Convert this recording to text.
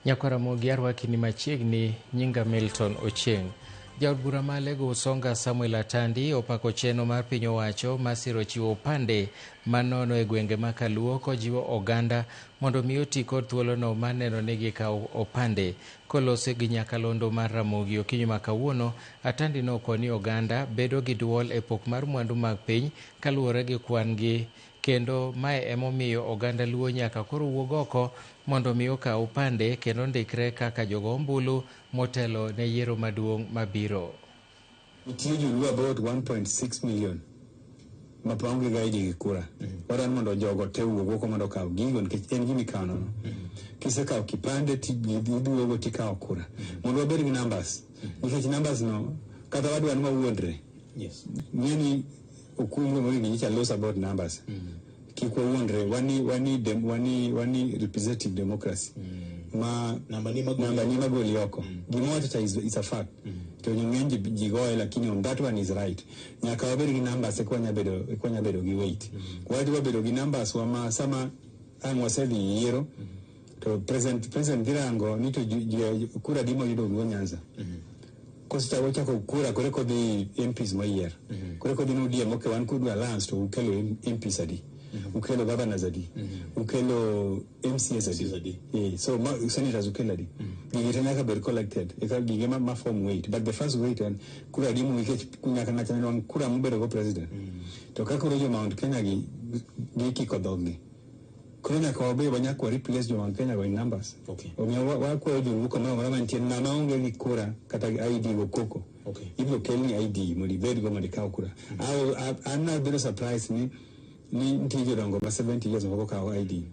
Nyakwaramogi arwaki ni machiegni nyinga Milton Ochieng. Jaod bura ma Alego Usonga Samuel Atandi opako chenro mar piny owacho mar siro chiwo opande manono e gwenge ma Kaluo kojiwo oganda mondo mi oti kod thuolono mar neno ni gikawo opande. Kolose gi nyakalondo mar Ramogi okinyi ma kawuono, Atandi nokoni ni oganda bedo gi duol e pok mar mwandu mag piny kaluwore gi kwan gi kendo mae emomiyo oganda Luo nyaka koro wuog oko mondo mi okaw opande kendo ndikre kaka jogo ombulu motelo ne yiero maduong' mabiro. Nitie joluo about 1.6 million ma onge ga ID gi kura. Wadwaro mondo jogo te owuog oko mondo okaw gigo nikech en gima ikawo nono. Kisekawo kipande tiduogo tikawo kura. Mondo wabed gi numbers. Nikech numbers no kata wadwa ni wawuondre. Ng'e ni okungo monego nyicha los about numbers. Kik wawuondre wani representative democracy. Ma Namba ni magoli namba ni magoli oko. Gima wacho cha is a fact. To ng'eny ji goye lakini on that one is right. Nyaka wabed gi numbers eka wanya bedo gi weight. Wadwa bedo gi numbers wa ma sama ang' wasedhi yiero to president dhi rango ni to ji kura di moyudo Luo Nyanza. Kosechako chako kura kore kodhi MPs moyier. Kore kodhi ni ODM okay wan kodu alliance to ukelo MPs adi. Ukelo governors adi. Ukelo MCAs adi. Adi. So ma, senators ukelo adi. Gigi te nyaka bed collected. Eka gige ma form weight. But the first weight en kura adi nikech nyaka ng'ato nwang' kura mobedo go president. To ka koro jo Mount Kenya gi gikiko dhog gi. Koro nyaka wabed wanyaka wa replace jo Mount Kenya go in numbers. Omiyo wakwayo joluo kamoro amora mantie ng'ama onge gi kura kata gi ID go koko. Ibiro kelni ID mondo ibed go mondo ikaw kura. An nabedo surprised ni nitie jodongo ma 70 years moko kawo ID.